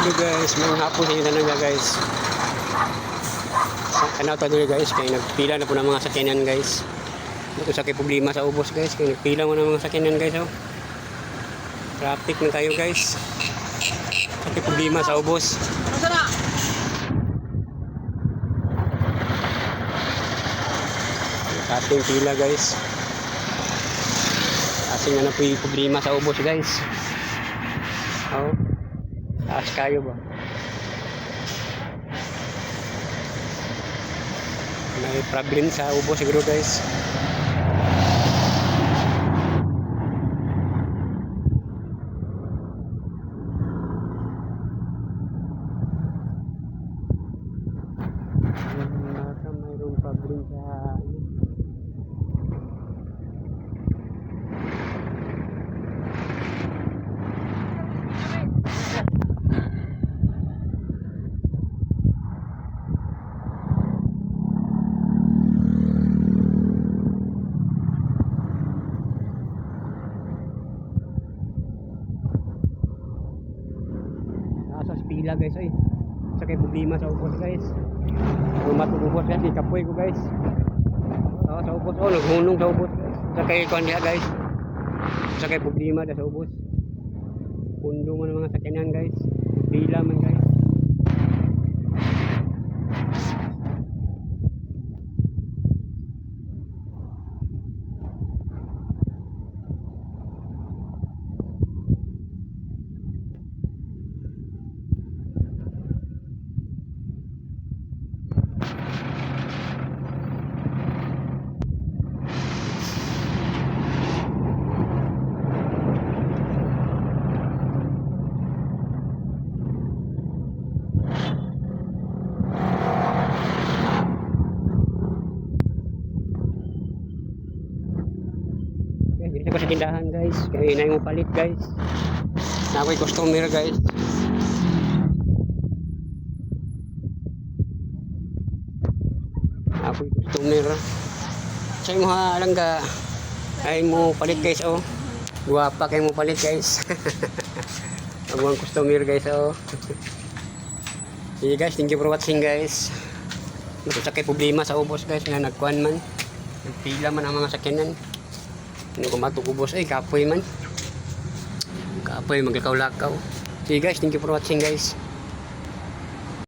Hello guys, maayong hapon sa inyo tanan guys. Sa kanaw ta diri guys, kay nagpila na po ng mga sakyanan guys. Ito sa kay problema sa ubos guys, kay nagpila mo ng mga sakyanan guys oh. Traffic na kayo guys. Sa kay problema sa ubos. Kasing pila guys. Kasing ano po yung problema sa ubos guys. Oh. Taas kayo ba? May problem sa ubos siguro guys. Baka mayroong problem sa ano. Nasa pila guys ay. Sa kay problema sa ubos guys. Umat ubos guys, kapoy ko guys. Oh, sa ubos oh, naghunong sa ubos guys. Sa kay kuan diha guys. Sa kay problema da sa ubos. Pundo man ang mga sakyanan guys. Pila man guys. Guys, dito ko sa tindahan guys. Kay inay mo palit guys. Na ako'y customer guys. Ako'y customer. Sa imo ha, alangga. Ay mo palit guys oh. Guwapa kay mo palit guys. Ang customer guys oh. Sige guys, thank you for watching guys. Sa kay problema sa ubos guys nga nagkuan man. Nagpila man ang mga sakyanan. Ano ko matugubos ay kapoy man. Kapoy maglakaw-lakaw. Sige guys, thank you for watching guys.